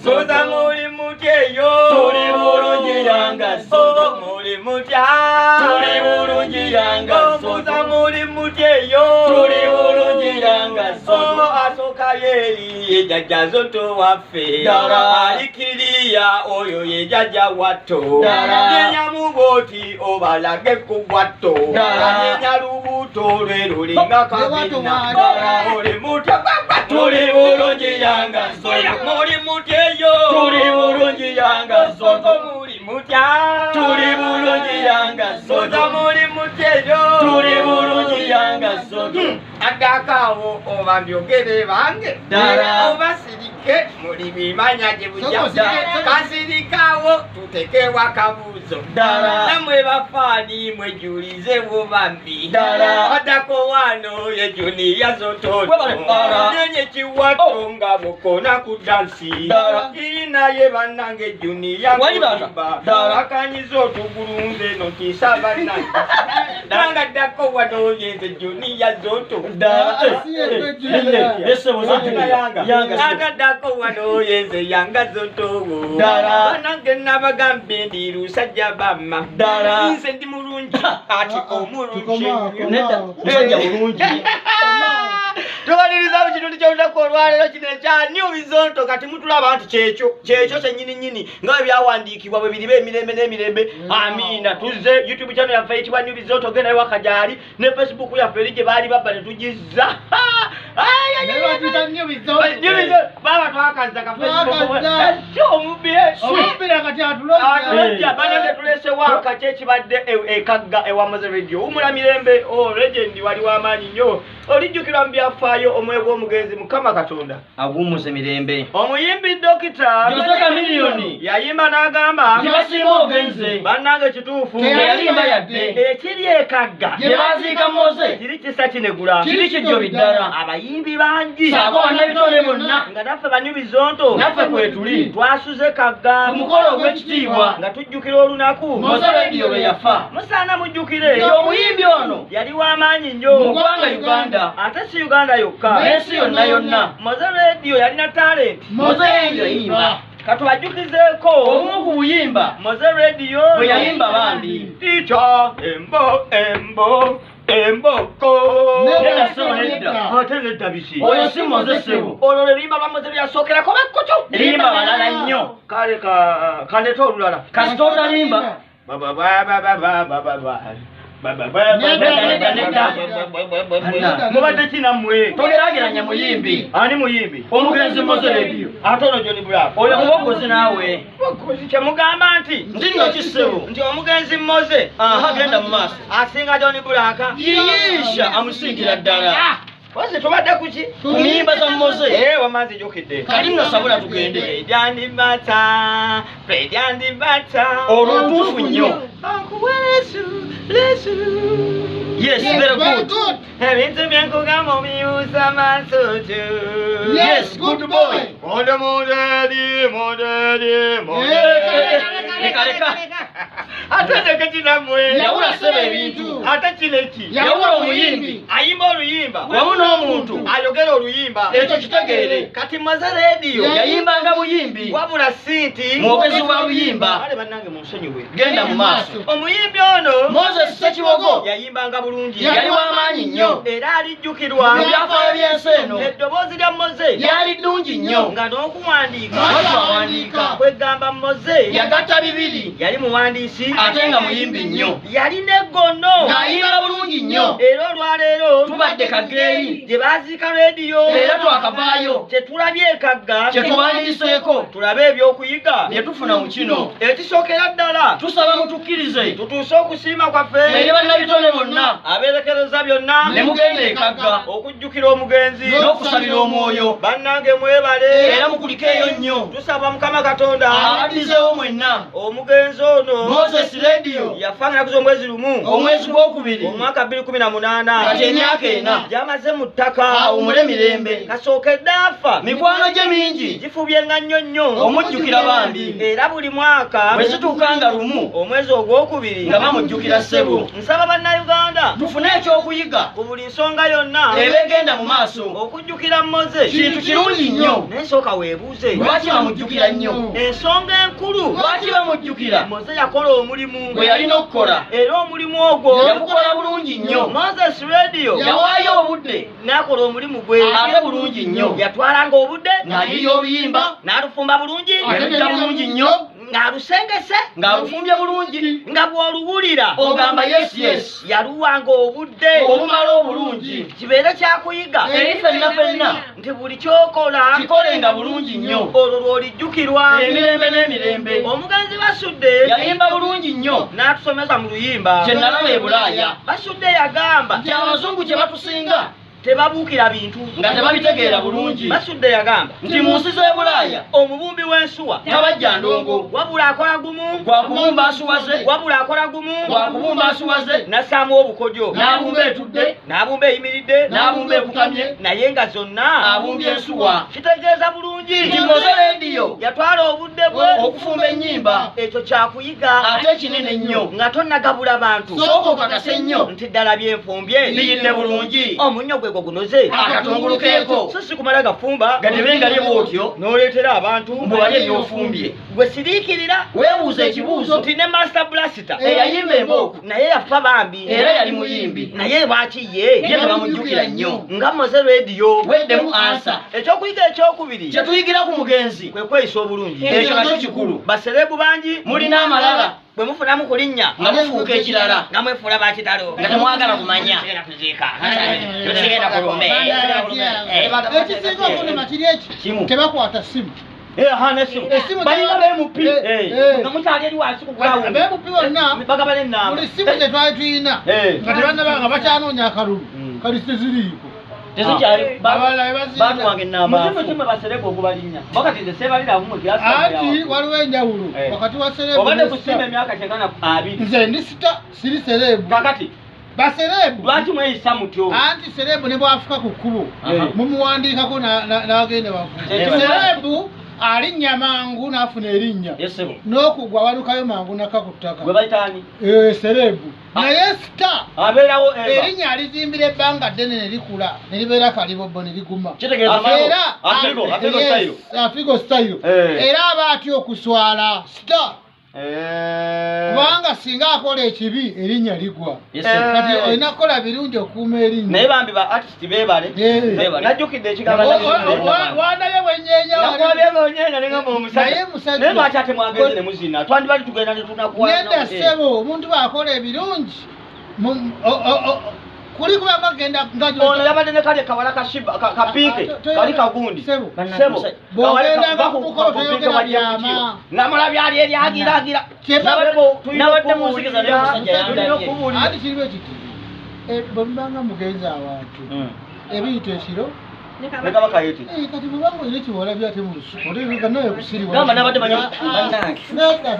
Zoto. Muli mutyeyo. Tuli bulungi Yanga Zoto. Muli mutya. Tuli bulungi Yanga Zoto. Muli mutyeyo. Tuli bulungi Yanga Zoto. Asooka yeeri ye jjajja Zoto waffe. Ddala. Alikiriya oyo ye jjajja watto. Ddala. Nyenya mubooti obalage ku bwatto. Ddala. Nyenya lubuto lwe lulinga kabina. Ddala. Muli mutya Tuli bulungi Yanga Zoto. Muli mutyeyo. Tuli bulungi Yanga Zoto. Muli mutya. Tuli bulungi Yanga Zoto. Muli mutyeyo. Tuli bulungi Yanga Zoto. Agakaawo oba mbyogere bange. Ddala. Oba sirike muli bimanya gye bujja. Ddala. Kasirikaawo tutekewo akabuuzo. Ddala. Nammwe bafaani mwejulizewo bambi. Ddala. Addako wano ye Junior Zoto. Webale. Ddala. Nyenye kiwato nga bukona ku dansi. Ddala. Iri naye bannange Junior Wali bata. kulimba. Ddala. Akanyiza otugulu nze no ntiisa bannange. Nanga ddako wano ye nze Junior Zoto. Ddala. Ssebo Zoto. Yanga ssebo. Agaddako wano yenze Yanga Zoto. Ddala. Bannange nabagambye ndi lusajja bamma. Ddala. Nze ndi mulungi ate omulungi. Nedda. Musajja bulungi. Tubaliriza mu kitundu ky'olunaku olwaleero kino ekya New Bizonto. Kati mutulaba nti kyekyo kyekyo kyennyini nnyini nga bwe byawandiikibwa bwe biriba emirembe n'emirembe. Amiina. Tuzze YouTube channel yaffe eyitibwa New Bizonto, gendayo wakagyali ne Facebook yaffe eri gye baali babba ne tugizza. New Bizonto baaba twakazza ka Facebook. Omubbi atulojja bana tetulesewo akaki ekibadde ekagga ewa Moze Radio. Wumula mirembe, o legend wali w'amaanyi nnyo, olijjukirwa mu byafaayo omwoyo gw'omugenzi Mukama Katonda Agumuze mirembe. Omuyimbi Dokita Jose Chameleone yayimba n'agamba nti basiima ogenze. Bannange kituufu Teyalimba yadde. Ekiri ekagga Gye baziika Moze. Kiri kisa kinegula. Kiri kijjo ddala. Abayimbi bangi Saako bannabitone bonna. Nga naffe ba New Bizonto Naffe kwetuli. Twasuze kagga Ku mukolo ogw'ekitiibwa. Nga tujjukira olunaku Moze Radio lwe yafa. Musaana mujjukire Nti omuyimbi ono yali w'amaanyi nnyo mu ggwanga Uganda. Ate si Uganda yokka, N'ensi yonna yonna. Moze Radio yalina talent. Moze Radio yimba. Katubajjukizeeko Obumu ku buyimba Moze Radio bwe yayimba bambi. Ticha embo embo emboko. Nedda ssebo nedda. Ate nedda biki? Oyo si Moze ssebo. Olwo lwe luyimba lwa Moze lwe yasookerako bakkoco. Limba balala nnyo. Kale kandeete olulala. Kasita otalimba. Ba ba ba ba ba ba ba ba ba. Ba ba ba ba Nedda, nedda, ba. nedda. Mubadde ki nammwe? Togeraageranya muyimbi. Ani muyimbi? Omugenzi Moze Radio. Ate ono John Black. Oyo mubogozi naawe. Mubogozi kyemugamba nti Nti nno ki ssebo? Nti omugenzi Moze Aha genda mu maaso. Asinga John Black. Yiisha amusingira ddala. Waze tubadde ku ki? Ku miyimba za Moze. Wamma nzijukidde. Kati nno sabula tugende. Ebyandibata, ebyandibata. Olwo ntuufu nnyo. Bankuwe lesu, lesu. Yes, very good. Ebintu byenkugamba obiyiwusa maaso kyo. Yes, good boy. Monde monderi, monderi, monderi. Leka leka. Ate ndeke kinammwe. Yawula ssebo ebintu. Ate kino eki? Yawula omuyimbi. Ayimba oluyimba. Wamu n'omuntu. Ayogera oluyimba. Ekyo kitegeere. Kati Moze Radio Yayimbanga buyimbi. Wabula si nti Mwogezi wa luyimba. Kale bannange munsonyiwe. Genda mu maaso. Omuyimbi ono Moses Ssekibogo yayimbanga bulungi. Yali w'amaanyi nnyo. Era alijjukirwa Mu byafaayo by'ensi eno. Eddoboozi lya Moze Lyali ddungi nnyo. Nga n'okuwandiika Twawandiika. Kwegamba Moze Yagatta bibiri. Yali muwandiisi Ate nga muyimbi nnyo. Yalina eggono Ng'ayimba bulungi nnyo. Era olwaleero Tubadde Kageeri. Gye baziika Radio Era twakavaayo. Kye tulabye ekagga Kye tuwandiiseeko. Tulabe ebyokuyiga Bye tufuna mu kino. Ekisookera ddala Tusaba mutukkirize. Tutuuse okusiima kwaffe Eri bannabitone bonna. Abeerekereza byonna Ne mugenda ekagga. Okujjukira omugenzi N'okusabira omwoyo. Bannange mwebale Era mukulikeeyo nnyo. Tusaba Mukama Katonda Abaddizeewo mwenna. Omugenzi ono Moses Radio yafa nga naku z'omwezi 1 Omwezi ogwokubiri omwaka 2018 kati emyaka 4 gyamaze mu ttaka awummule mirembe. Kasookedde afa mikwano gye mingi gifubyenga nnyo nnyo omujjukira bambi era buli mwaka bwe zituukanga lumu omwezi ogwokubiri nga bamujjukira ssebo. Nsaba bannayuganda tufune ekyokuyiga ku buli nsonga yonna ebegenda mu maaso. Okujjukira Moze kintu kirungi nnyo. Naye sooka weebuuze lwaki bamujjukira nnyo? Ensonga enkulu lwaki bamujjukira? Moze yakola omulimu gwe yalina okukola era omulimu ogwo yagukola bulungi nnyo. Moses Radio yawaayo obudde n'akola omulimu gwe ate bulungi nnyo. Yatwalanga obudde ng'ayiiya obuyimba n'alufumba bulungi ne bulungi nnyo ng'alusengese ng'alufumbye bulungi nga bw'oluwulira ogamba yes yes. Yaluwanga obudde obumala obulungi kibeere kyakuyiga eri ffenna ffenna nti buli kyokola kikolenga bulungi nnyo olwo lw'olijjukirwa emirembe n'emirembe. Omugenzi Basudde yayimba bulungi nnyo n'atusomesa mu luyimba kye nalaba e Bulaaya. Basudde yagamba nti abazungu kye batusinga tebabuukira bintu nga tebabitegeera bulungi. Basudde yagamba nti mu nsi z'e Bulaaya omubumbi w'ensuwa tabajja ndongo wabula akola gumu gwa kubumba nsuwa ze wabula akola gumu gwa kubumba nsuwa ze n'assaamu obukodyo n'abumba etudde n'abumba eyimiridde n'abumba ekutamye naye nga zonna abumbye ensuwa. Kitegeeza bulungi nti Moze Radio yatwala obudde bwe okufumba ennyimba ekyo kyakuyiga ate kinene nnyo nga tonnagabula bantu sooka okakase nnyo nti ddala byenfumbye biyidde bulungi omunnyo gwe gunoze akatungulu keeko so si kumala gafumba gatebe nga lye bw'otyo n'oleetera abantu mbu balye by'ofumbye. Gwe siriikirira weebuuza ekibuuzo nti ne Master Blaster eyayimba embooko naye yafa bambi era yali muyimbi naye lwaki ye ye tebamujjukira nnyo nga Moze Radio weddemu ansa. Ekyokuyiga ekyokubiri kye tuyigira ku mugenzi kwe kweyisa obulungi ekyo nakyo kikulu. Baserebu bangi mulina amalala bwe mufunamu ku linnya nga mufuuka ekirala nga mwefuula bakitalo nga temwagala kumanya. Tugenda kulumbe. Ekisinga okunema kiri eki tebakwata ssimu. Balina be MP nga mukyali eri wansi ku ground. Be MP bonna bagabana ennamba. Buli ssimu ze twali tulina nga tebannaba nga bakyanoonya akalulu kali teziriiko. Tezikyali batuwanga ennamba. Muzimu kimwe basereko okubalinnya. Wakati nze seebalira mu kirasi. Anti waliwo enjawulo wakati wa serebu. Obadde ku ssimu emyaka kyenkana 20. Nze ndi sita siri serebu. Kakati baserebu lwaki mweyisa mutyo? Anti serebu ne bw'afuka ku kkubo mumuwandiikako n'agenda waggulu. Serebu alinnya mangu n'afuna erinnya n'okugwa walukayo mangu nakka ku ttaka. Gwe bayita ani? Serebu. Naye sita abeerawo erinnya alizimbira ebbanga ddene ne likula ne libeera kalibobbo ne liguma. Era Afrigo style. Era aba atya okuswala sita. Kubanga singa akola ekibi erinnya ligwa. Kati olina kukola birungi okuuma erinnya. Naye bambi ba artist beebale. Najjukidde ekigambo wandabye bwenyeenya bwenyeenya ne ngamba omusajja. Naye lwaki ate mwagenze ne muzina? Twandibadde tugenda ne tunakuwala. Nedda ssebo omuntu bw'akola ebirungi kuli kubanga genda ono yabadde ne kali kawala kashiba kapinke kali kagundi sebo bw'ogenda ku toyogera byama namulabye ali eri agiragira nabadde munsikiza naye omusajja yandabye. Anti kiriwo ekiti bwe mubanga mugenzi awantu ebiyita ekiro ne kabaka yeti kati bwebanga olina ekiwala byate mu lusuku olebeka nawe kusiriwa gamba nabadde manyi bannange.